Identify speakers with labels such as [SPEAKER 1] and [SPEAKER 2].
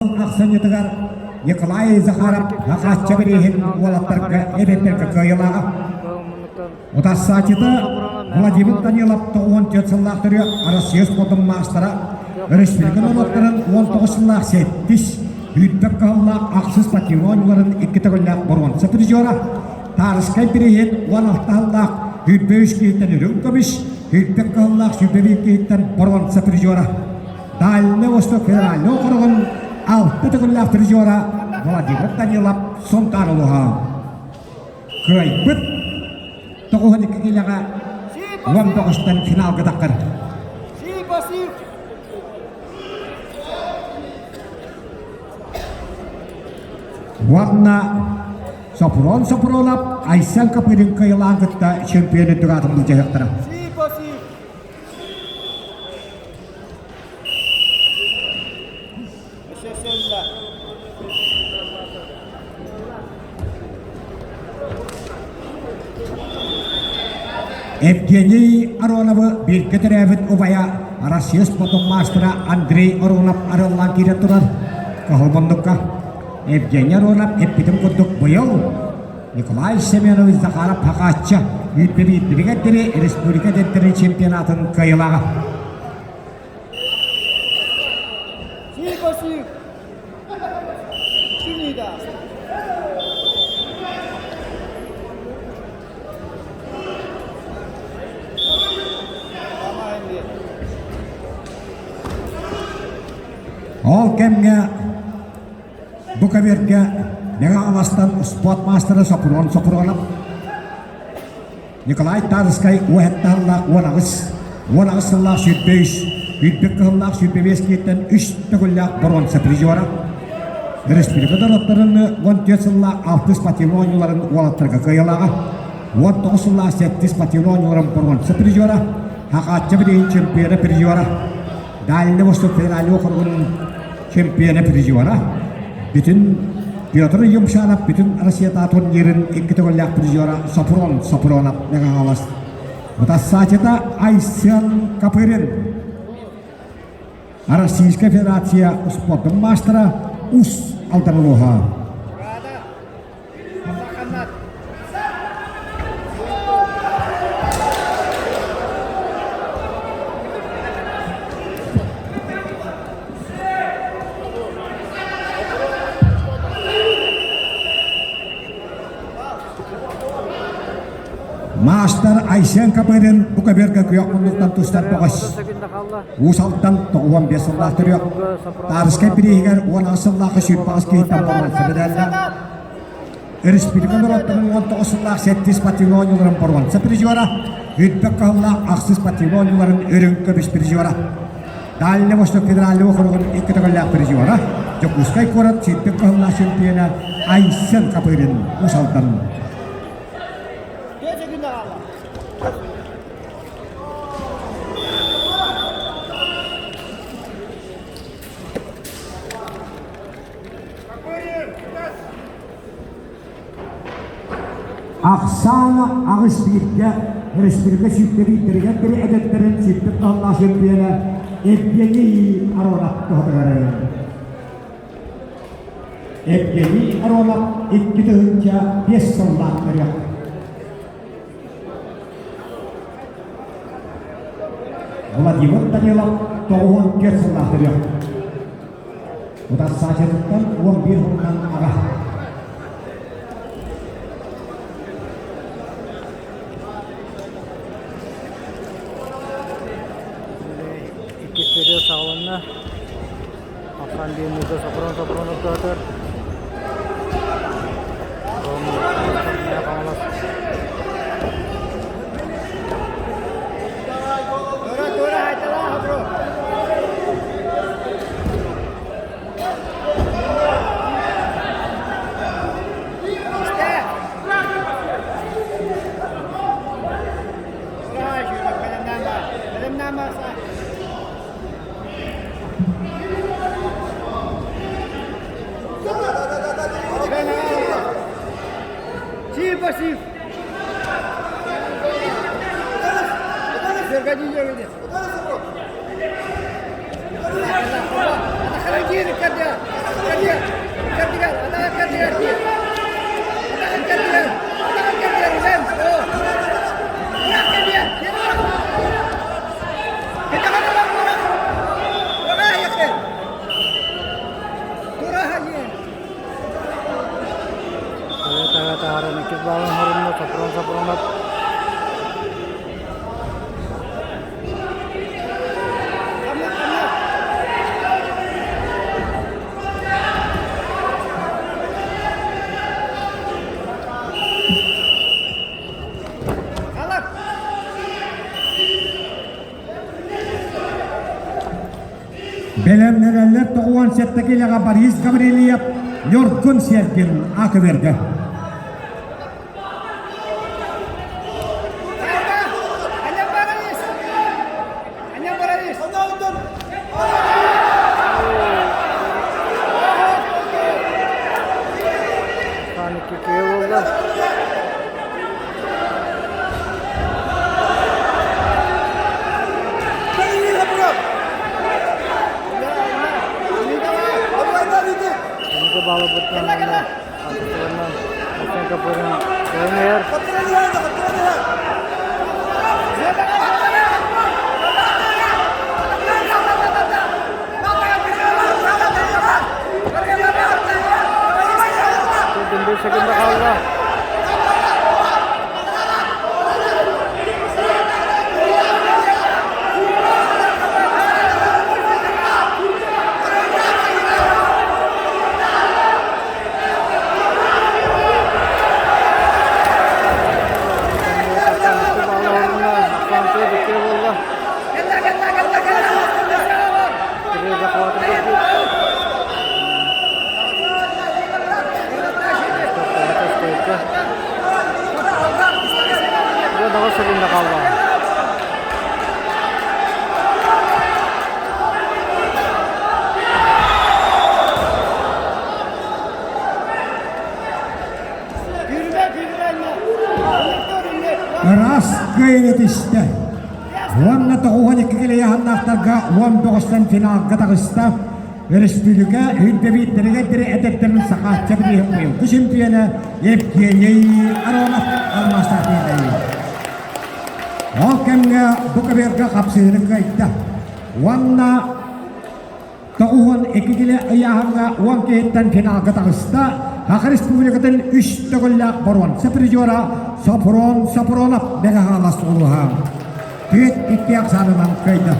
[SPEAKER 1] Ахсынньытыгар Николай Захаров Хахаачча бирииһин уолаттарга эбэттэргэ кыайылааҕа. Утарсааччыта Владимир Данилов 94 сыллаах төрүө Россия спордун маастара, өрөспүүбүлүкэ норуоттарын 19 сыллаах сэттис, сүүрбэт кыһыллаах ахсыс спортивнай оонньууларын икки төгүллээх боруонса призера, Таарыскай бирииһин 16 сыллаах 23 киһиттэн үрүҥ көмүс, сүүрбэт кыһыллаах 21 киһиттэн боруонса призера. Дальнай Восток федеральнай округун алта төгүллээх призера Владимир Данилов Сунтаар улууһа. Кыайбыт 92 киилэҕэ 19-тан финалга таххар. Уонна Сопрун Сопрунов Айсен Копырин кыайылаан кытта чемпион үрдүк аатын былдьаһыахтара. Евгений Ароновы бииргэ төрөөбүт убайа Россия спордун маастара Андрей Аронов арыллан киирэн турар. Кыһыл муннукка Евгений Аронов эппитим курдук быйыл Николай Семенович Захаров Хахаачча үүрбэбиирдэригэр диэри республика дэнтэрин чемпионатын кыайылааҕа. Ол кэмҥэ бу кэбиэргэ Мэҥэ Аластан спорт маастара Сопрун Сопрунов Николай Тарскай уоһэттаһыллаах 18, 18 сыллаах 103, үрдүк кыһыллаах 105 киһиттэн үс төгүллээх боруонса призера. Республика норуоттарын 14 сыллаах алтыс спортивнай оонньууларын уолаттарга кыайылааҕа, 19 сыллаах сэттис спортивнай оонньууларын боруонса призера, Хахаачча билигин чемпиона призера, Дальний Восток федеральный округун чемпиона призера, бүтүн Петр Юмшанов бүтүн Россията турнирын икки төгүллээх призера Сопрун Сопрунов Мэҥэ Утассаачыта Айсен Копырин. Российская Федерация спордун маастара Ус Алдан улууһа. Маастар Айсен Копырин бу көбүөргэ күөх муннуктан тустар бөҕөс. Уус Алдан 95 сыллаах төрүөх. Таарыскай бирииһигэр 18 сыллаахха сүүрбэҕис киһиттэн боруонса бэдээллээх. Республика норуоттарын 19 сыллаах сэттис спортивнай оонньууларын боруонса призера, үрбэк кыһыллаах ахсыс спортивнай оонньууларын үрүҥ көмүс призера. Дальний Восток федеральный округун икки төгүллээх призера, Дьокуускай куорат сүүрбэк кыһыллаах чемпиона Айсен Копырин Уус Алдан. Ахсаана аҕыс бииргэ республика сүүрдэрийтэригэр били эдэттэрин сүүрбэт таһымнаах чемпиона Евгений Аронов туһатыгар Евгений Аронов 2005 сыллаах төрүөх. Владимир Данилов 94 сыллаах төрүөх. Утарсааччытыттан 11 сылынан аҕа.
[SPEAKER 2] Иккис период саҕаланна. Ахсан биэннэргэ Сопрун Сопрун ортотугар. Хаҥалас. Таһа таһааран иккис баалын хорунна Сопрон Сопронов.
[SPEAKER 1] Бэлэмнэнэллэр 97 килэҕэ Борис Гаврильев, Ньургун Сергин Акверга.
[SPEAKER 2] Паники буолла. Балыбыттан Секунда хаалла. Хаалла.
[SPEAKER 1] Ыраас кыайыыны түстэ. Уонна 92 килэйэһаннаахтарга уон бөҕөстөн финалга таҕыста. Өрөспүүбүлүкэ үрдэбииттэригэр диэри эдэрдэрин Сахаачча бирииһин быйылгы чемпиона Евгений Аронов алмаастаах биэрдэ. Ол кэмҥэ бу көбүөргэ хапсыһыыны кыайда. Уонна 92 килэ ыйааһыҥҥа уон киһиттэн финалга таҕыста. Саха Республикатын үс төгүллээх боруонса призера Сопрон Сопронов Мэҥэ Хаҥалас улууһа. Түөрт икки ахсаанынан кыайда.